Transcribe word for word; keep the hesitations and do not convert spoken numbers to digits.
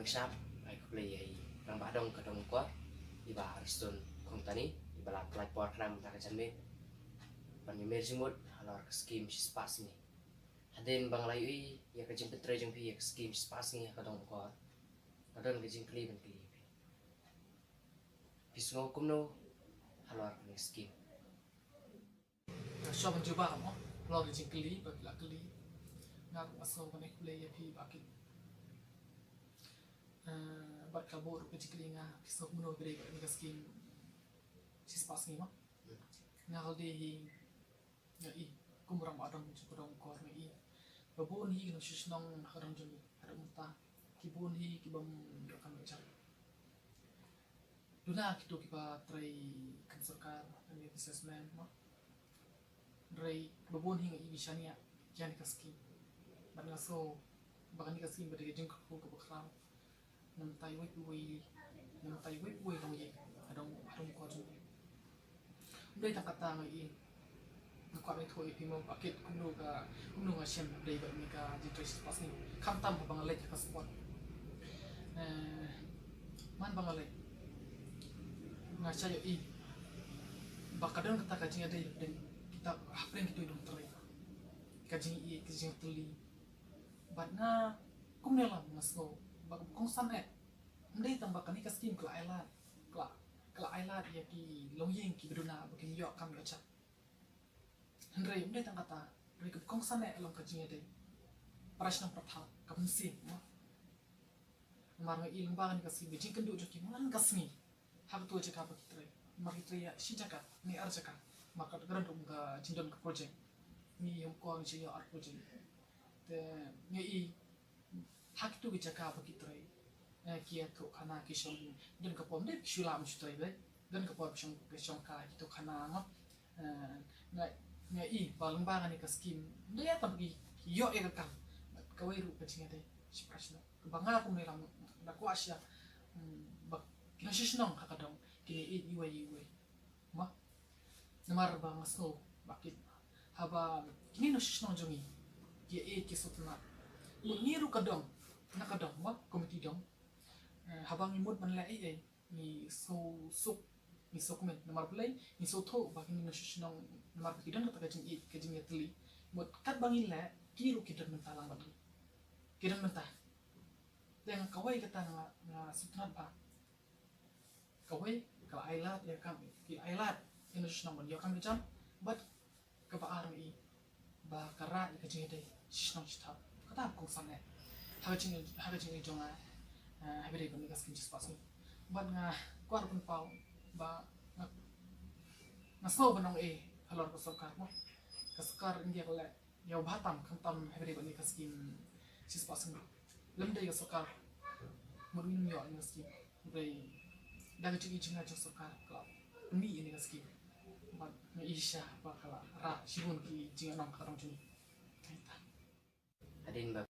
Shap, ai khublei ïa i rangbah dong ka dong Umkor, i Bah Aristone Kongtani, i ba la pynlait por khnang mynta ka janmiet ban ïa mer jingmut halor ka skim shispah sngi. Hadien ba nga la ïohi ïa ka jingpyntrei jong phi ïa ka skim shispah sngi ha ka dong Umkor, nga don ka jingkylli ban kylli ïa phi. Phi sngew kumno halor kane ka skim? Nga shu ban jubab mo halor ka jingkylli ba phi la kylli. Nga ruh nga sngew ban ai khublei ïa phi Bah Kit. Eh, bad ka buh ruh ka jingkylli nga, phi sngew kumno ba dei bad kane ka skim shispah sngi mo. Nga hal dei hi nga i kum u rangbah dong jong ka dong Umkor, nga i ba bun hi ki nongshong shnong ha ka dong jong ngi haduh mynta ki bun hi ki bym ïoh kam ïoh jam. Duna kito kiba trei kum sorkar, kum businessman mo. Hynrei ba bun hi nga i ba shaniah ïa kane ka skim. Bad nga sngew ba kane ka skim ba dei ka jingkyrkhu kaba khraw na bynta iwei pa iwei, na bynta iwei pa iwei longïing ha dong, ha dong Umkor jong ngi. Ym dei tang kata nga i, nga kwah ban ïathuh ïa phi mo Bah Kit kumno ka, kumno nga shem hapdeng ba kane ka jingtrei shispah sngi. Khamtam haba nga leit ha ka spot, eh, man ba nga leit, nga shah ïohi ba ka don kata ka jingïadei hapdeng kita, hapdeng kito ki nongtrei, ka jingïeit, ka jingtylli. Bad nga kumne lang nga sngew ba ka kongsan eh, ym dei tang ba kane ka skim ka la ailad, ka la, ka la ailad ïa ki longïing kiba duna ba kim ïoh kam ïoh jam. Hynrei ym dei tang kata, hynrei ka kongsan eh long ka jingïadei para shnong para thaw, ka mynsiem mo. Namar nga i lyngba kane ka skim ka jingkynduh jong ki man ka sngi ha kato ka jaka ba ki trei. Namar ki trei ïa shi jaka ne ar jaka, namar ka don ruh ka jingdon ka project. Ngi i Umkor ngi shu ïoh ar project. Te nga i ha kito ki jaka ba ki trei, eh, ki ïathuh khana, ki shong, don ka por ym dei ki shu lah ban shu trei, don ka por ki shong, ki shong kai, ki ïathuh khana mo. Eh, nga, nga i ba lyngba kane ka skim ym dei tang ba ki ïoh ïa ka kam, kawei ruh ka jingïadei shi para shnong. Kaba nga kumne lang da kwah sha, mm, ba ki nongshong shnong ha ka dong kin ïeit iwei ïa iwei mo. Namar ba nga sngew Bah Kit, haba kine nongshong shnong jong ngi ki ïeit ki sngewtynnat, mut ngi ruh ka dong, na ka dong mo, komiti dong, eh, haba ngi mut ban leh ei ei ngi sngewsuk, ngi sngewkmen. Namar balei? Ngi sngewthuh ba kine nongshong shnong, namar ba ki don kata ka jingïeit, ka jingïatylli, mut katba ngi leh ki ruh ki don bynta lang bad ngi, ki don bynta. Te nga kawei kata nga, nga sngewtynnat ba kawei ka la ailad ïa ka kam, ki la ailad ïa ki nongshong shnong ban ïoh kam ïoh jam. Bad kaba ar nga i ba ka rah ïa ka jingïadei shi shnong shi thaw. Kata ka kongsan eh ha ka jing, ha ka jingïadei jong nga, eh, haba dei bad kane ka skim shispah sngi. Bad nga kwah ban pynpaw ba nga, nga sngew ban ong eh halor ka sorkar mo. Ka sorkar India ka leh ïa u bha tam, khamtam haba dei bad kane ka skim shispah sngi. Lymda ka sorkar mut ngim ïoh ïa kane ka skim, hynrei da ka jingïeit jong ka sorkar ka la pynmih ïa kane ka skim. Bad nga i shisha ba ka la rah shibun ki jingïalang ha ka dong jong ngi. Hadien ba